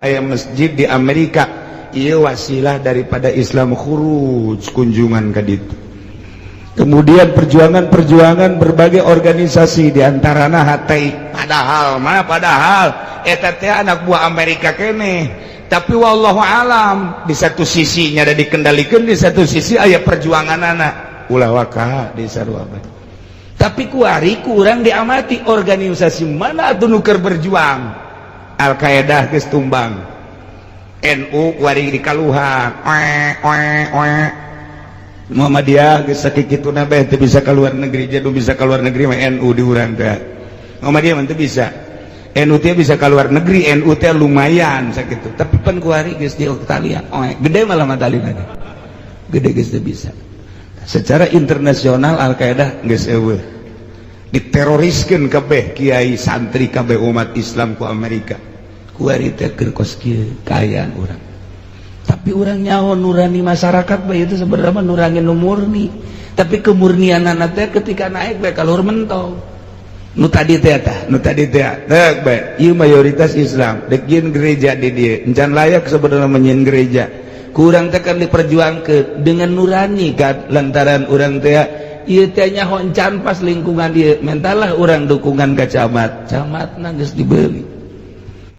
Aya masjid di Amerika. Iya, wasilah daripada Islam khuruj kunjungan ke ditu. Kemudian perjuangan-perjuangan berbagai organisasi, diantarana HTI. Padahal mana, padahal eta teh anak buah Amerika kene, tapi wallahu alam, di satu sisinya ada dikendalikan, di satu sisi aya perjuangan anak ulah waka di sarua. Tapi kuari kurang diamati organisasi mana atuh nu keur berjuang. Al Qaeda geus tumbang, NU kuari dikaluhan, oe oe oe. Muhammadiyah geus sakituna bae teu bisa keluar negeri. Jadi bisa keluar negeri mah NU di urang teh. Muhammadiyah mah teu bisa, NU teh bisa keluar negeri, NU teh lumayan sakitu. Tapi pan kuari geus di talian, oe gede malah matalina teh gede, geus teu bisa. Secara internasional Al Qaeda geus eueuh, diteroriskeun kabeh kiai, santri, kabeh umat Islam ku Amerika. Kuari teh keur kos kieu kaayaan urang. Tapi urang nyaho nurani masyarakat bae itu sebenarnya nurani nu murni, tapi kemurnian anak teh ketika naik bae kaluhur mentong. Nu tadi teh tah, nu tadi teh teh bae ieu mayoritas Islam dek jieun gereja di dieu encan layak sebenarnya menyieun gereja. Kurang teh kan diperjuangkeun dengan nurani kan, lantaran urang teh ieu teh nyaho encan pas lingkungan dieu, mentalah urang dukungan ka camat, camatna geus dibeli.